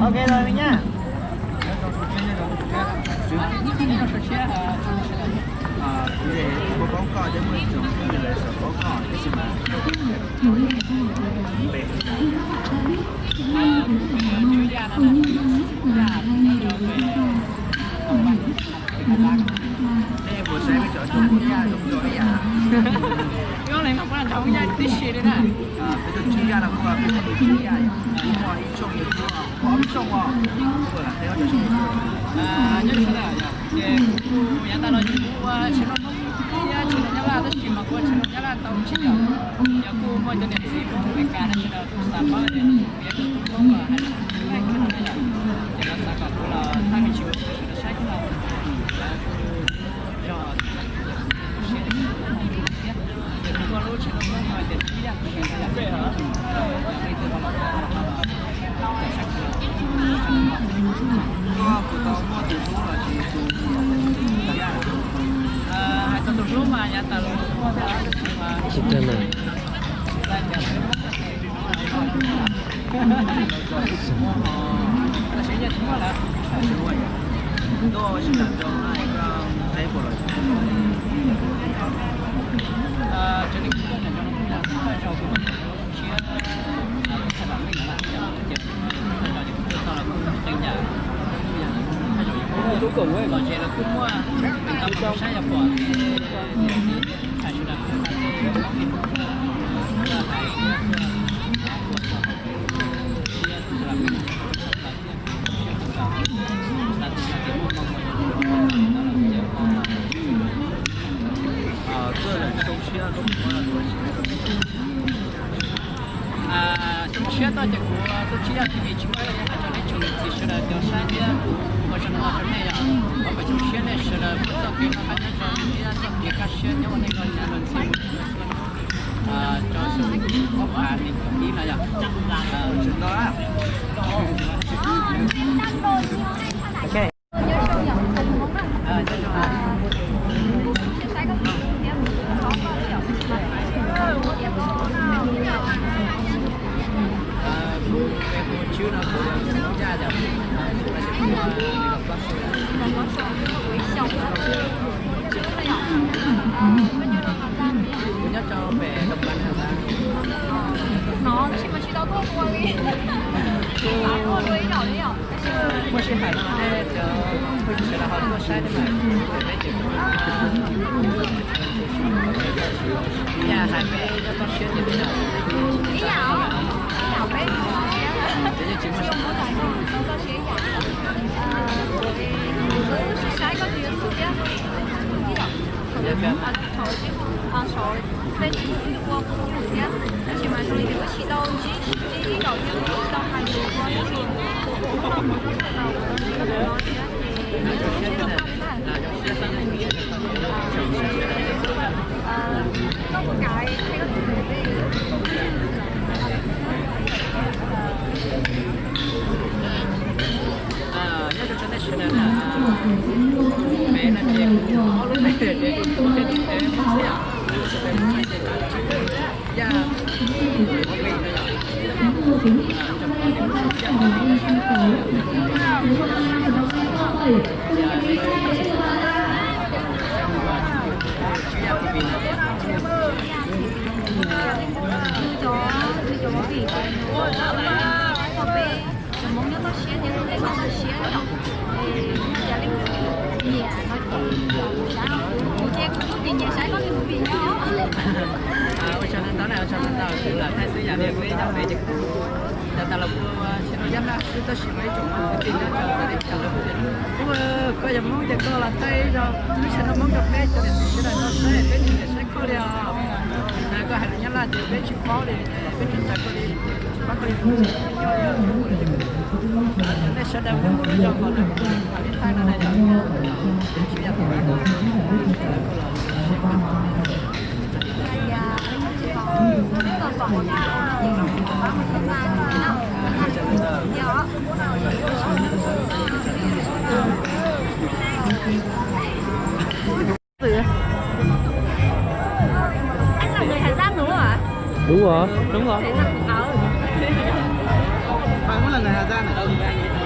Ok rồi Minh nhá. Kuv paub koj thiab muaj ib tsoom phooj ywg lawv xav paub koj tab sis mas nej puas saib peb cov tsoom Hmoob Yaj zoo rau ib yam? Peb cov Hmoob Yaj tib si li na. Peb cov Hmoob Yaj no kuj peb cov Hmoob Yaj, muaj ib tsoom, muaj ob tsoom os. Nyob zoo na, ces kuv yav tas los ces kuv ua tsheb noj Hmoob thiab tsheb noj Nyab Laj tab sis mas kuv ua tsheb noj Nyab Laj tau tsis yom. Yog kuj muaj cov niam txiv Hmoob Amelikas no sawv daws kuj xav paub tias kuv yuav tus Hmoob hais lus Nyab Laj no na yom, ces lawv xav kom kuv los thaij me ntsis ua rau sawv daws saib thiab no. Zog siab thiab, ces kuv muaj lub tsheb noj Hmoob no ces kuv ib yam kuv siv yam li tus no los. Hais txog tus hlub mas yav tas los kuv muaj thiab. Tab sis yeej tsis muaj lawm. Los ces los kuj muaj, saib yog pom Zoo siab tau ces kuv tus tshiab yog T V tsis muaj, cov nej tsoom niam txiv sawv daws cov saib thiab kuv ua tsaug ntau rau nej yom. Thov kom zoo siab nej sawv daws muaj txoj kev noj qab nyob zoo thiab txoj kev kaj siab nyob ua neej nyob nyob los ntxhi rau xyoo ob phav nees nkaum ib no yom. Tsis nto. Muaj sij hawm no nej cov phooj ywg sawv daws ho tuaj saib thiab mas peb ces, yam hais peb nyob toj siab ces peb, peb yeej tsis muaj sij hawm. Nyob zoo rau nej sawv daws na, peb no ces ob lub peb ces kuv thiab tus peb xwb yom. Yaj, Cov, cov movie ces nws ua tau peb cov Hmoob nyob toj siab thiab lub neej nyob toj siab yom. Yog li nyiam no ces kuv xav, kuv ces kuv kuj tsis nyiam saib koj li movie nyob. Ua tsaug ntau ntau na, ua tsaug ntau ntau, kuv los thaij xwb yam li peb nyob peb ces kuv tas tas los kuv ua tsheb noj Nyab Laj xwb tab sis mas ib tsoom Hmoob kwv tij nyob rau txawv teb chaws lawv kuj tias, ua, koj yog Hmoob ces koj los thaij zog lub tsheb noj Hmoob rau peb cov niam txiv sawv daws tau saib, peb tsis nyiam saib koj li os. Koj hais lus Nyab Laj ces peb tsis paub li, peb tsis ntshai koj li, tsis paub koj li. Nej sawv daws kuj zog kom lawv kuj mam li thaij no na yom. Đúng rồi, đúng rồi. Bạn cũng là người Hà Giang à?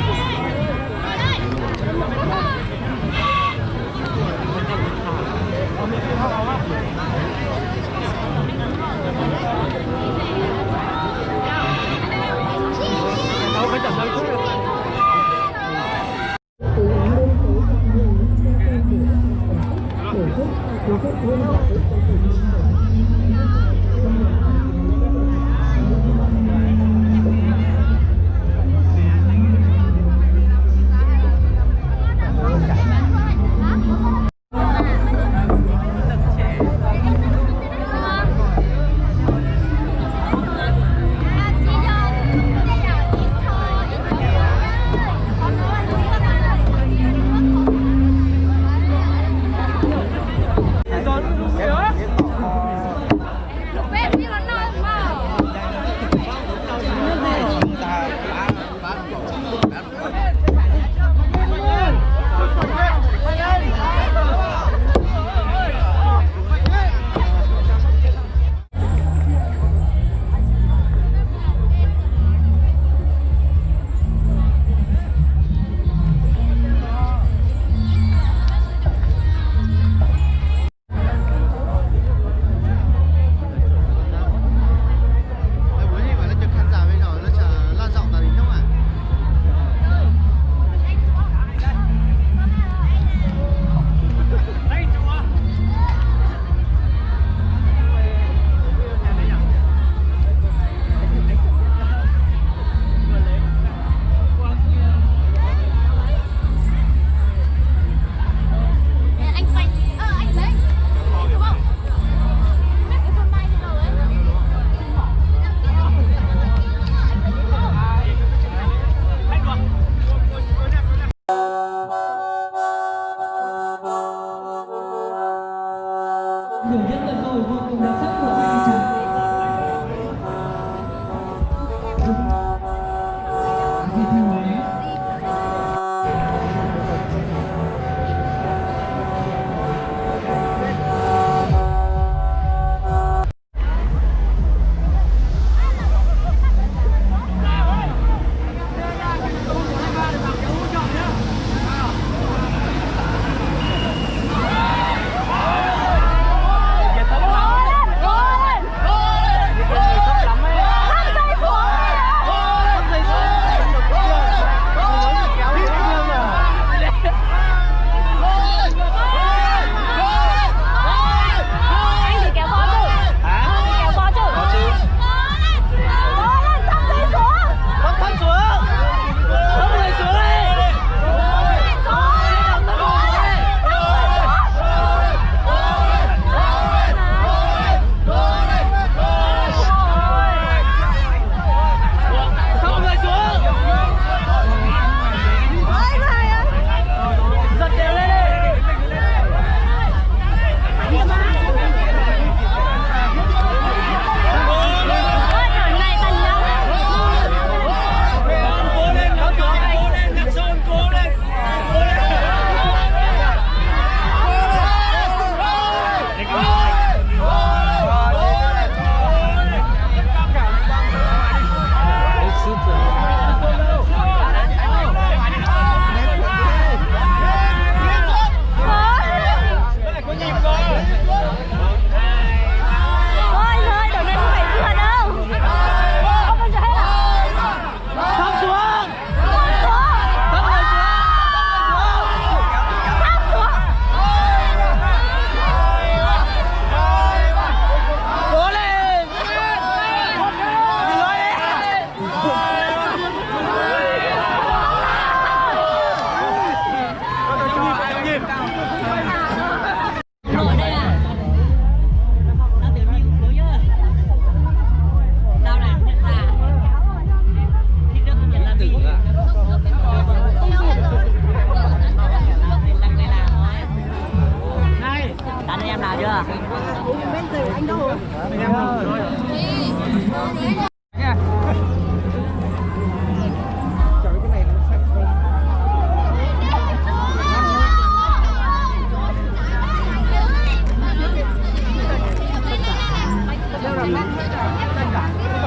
Anh em nào chưa?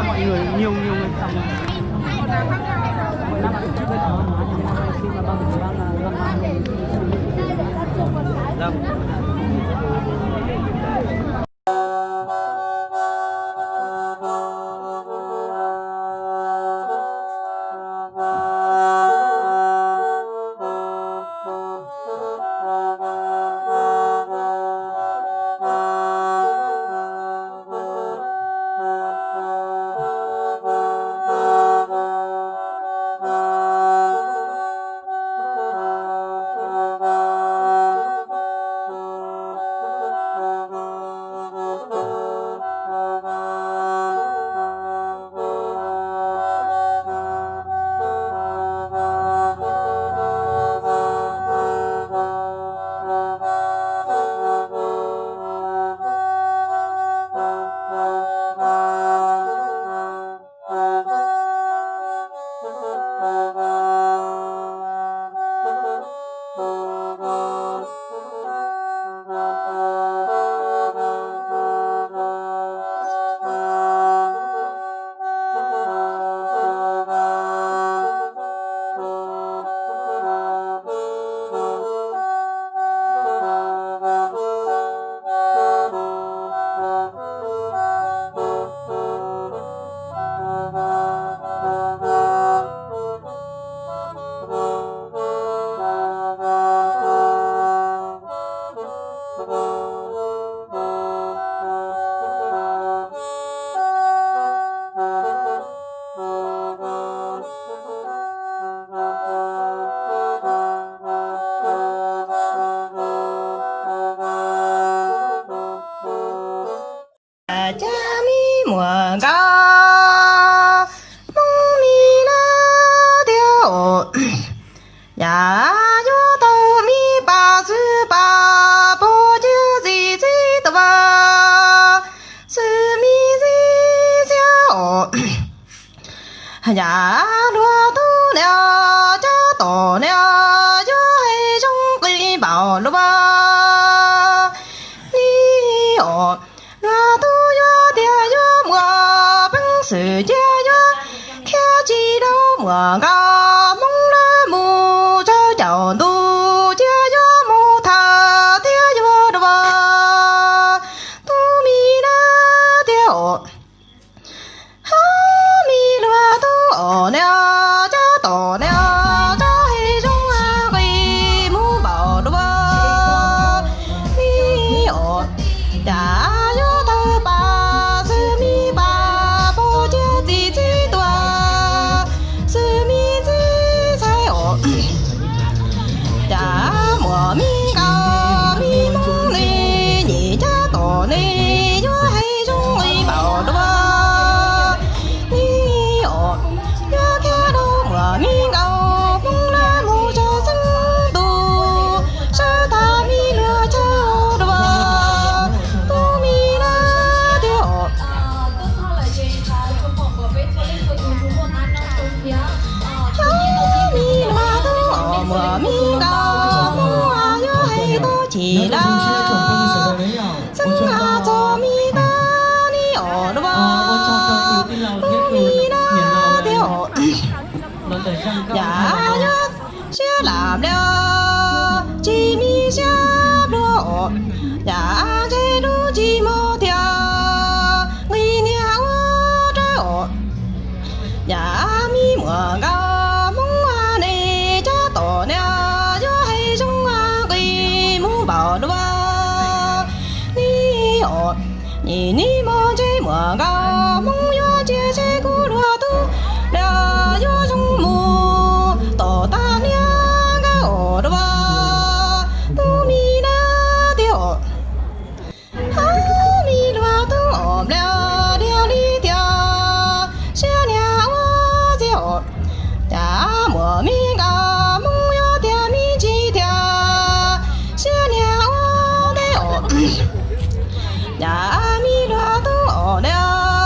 Mọi người nhiều nhiều người tòng. Cab me muam nkauj Hmoob me na tiag os, yam yuav tau me pas xwb pas pog cia txiv txiv tuag xwb me txiv xiab os. Yam luag tub niag cab tom niag yuav hais zoo nqi npaum luaj li os. Luag tub yuav tiag yuav muaj peev xwm cia yuav khiav tsis dhau muam nkauj Hmoob na mus tsaug caum ntuj cia yuav mus tham thiab yuav dua tub me na tiag os. Hab me luag tub os niag cab tom niag cab hais zoo nqi mus npaum luaj li os. Cas yuav tawg pas xwb me pas pog cia txiv txiv tuag xwb me txiv txhais os. Cas muam me nkauj me Hmoob ne, nyiam cab tom ne yuav hais zoo li npaum luaj li os. Yuav khiav dhau muam me nkauj Hmoob na mus tsaug xeeb ntuj sawv tag me luag chaw dua tub me na tiag os. Hab me luag tub os muam me nkauj Hmoob yuav hais tau chim lawm xeeb txog me tub ni os dua tub me na tiag os. Yam yuav siab lam npliag tsis me siab pluag os. Yam ntshe lub tsis mob tiag nqi niag ua rawv os. Yam me muam nkauj Hmoob ne cab tom niag yuav hais zoo nqi mus npaum luaj li os. Nim niag hmo ntshe muam nkauj Hmoob yuav ntsia seb kuv luag tub los yuav zoo mus tom tag niag nkawm os dua tub me na tiag os. Hab me luag tub os npliag diag li tiag siab niag ua txiag os. Cas muam me nkauj Hmoob yuav tiag me ntsis tiag siab niag ua ntej os. Cas me luag tub os npliag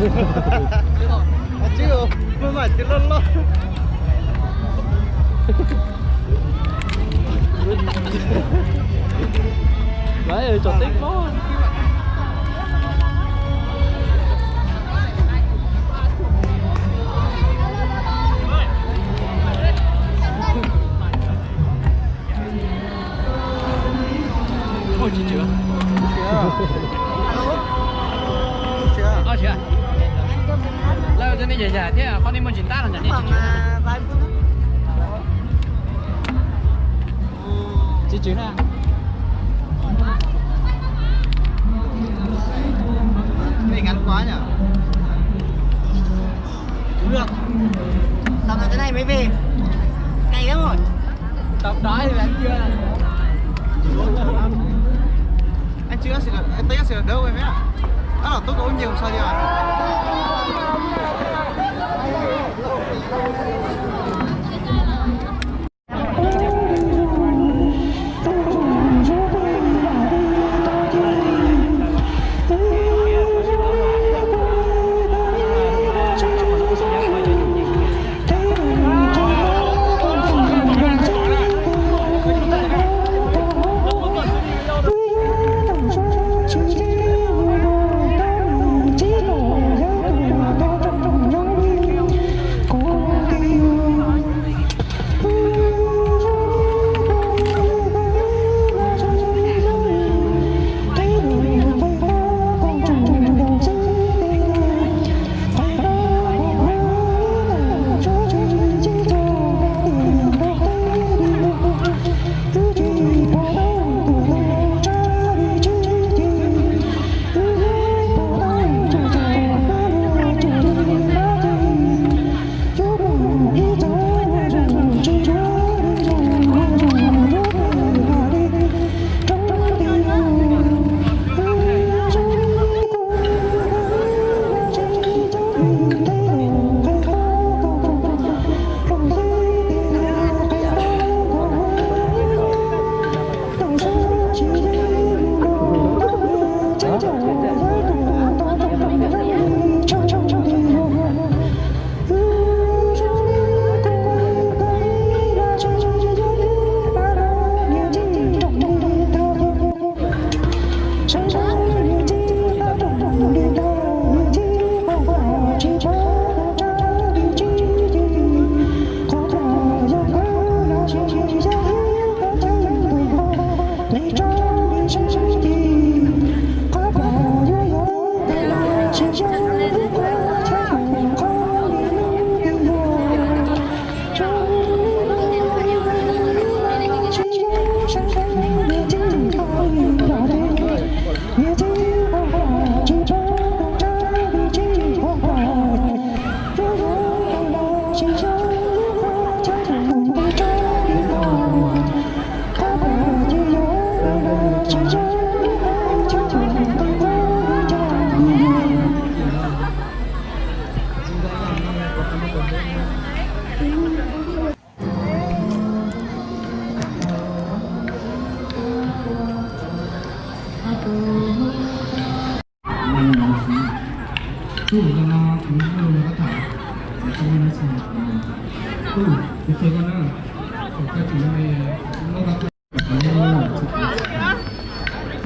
Tsis, maj mam tsis loj loj. Lawv tsom teb pob. Ua tsis tswm. Ua tsis, lawv cov nej yam yam thiab qhov nej muaj ntsis ntab los ntawm nej tsis tswm. Tsis tswm na. Tau tau tau, nej me pis cay lắm rồi. Tao đói lắm chưa? Anh chưa ăn xì lợn, anh Tây ăn xì lợn đỡ rồi mấy ạ. Đó là tôi có nhiều sao chưa?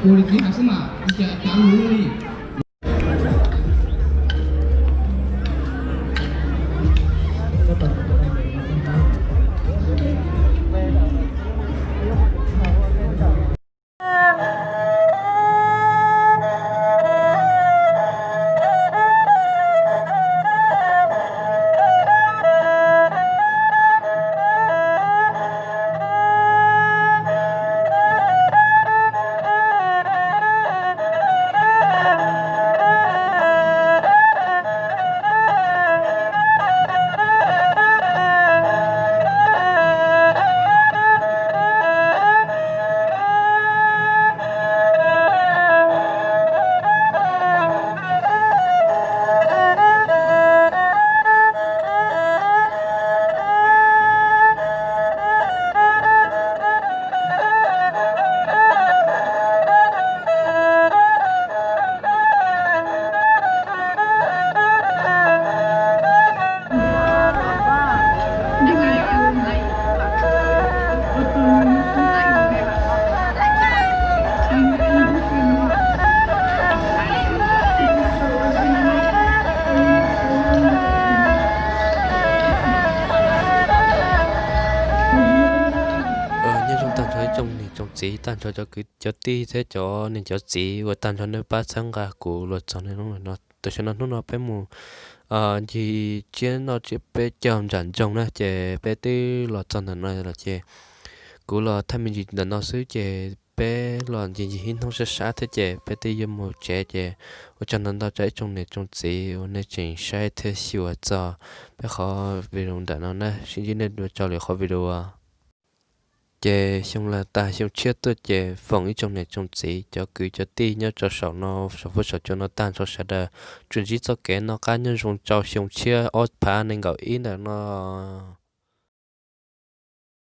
Ua li txiv hais xwb mas ua cas cav lus li. txiv, tag nrho cov kwv cov tij thiab cov niam cov txiv uas tag nrho nej pab txhawb nqa kuv los txog niaj hnub no. Tam sim no hnub no peb mus ncig tsiab noj tsiab peb caug nram nroog na, ces peb twb los txog ntawm no lawm ces kuv los thaij me ntsis ntawm no xwb ces peb los ncig ncig ib hnub sab sab thiab ces peb twb yuav mus tsev ces ua tsaug ntau ntau rau ib tsoom niam tsoom txiv uas nej tseem saib thiab xyuas txog peb qhov video ntawm no na, sib ntsib nej dua rau lwm qhov video. Ces xyoo lawm tas xyoo tshiab tuaj ces foom ib tsoom niam tsoom txiv cov kwv cov tij nyob rau saum no, saum fuab saum cua no tag nrho sawv daws tsuas ntsib txoj kev noj qab nyob zoo rau xyoo tshiab ob phav nees nkaum ib ntawm no.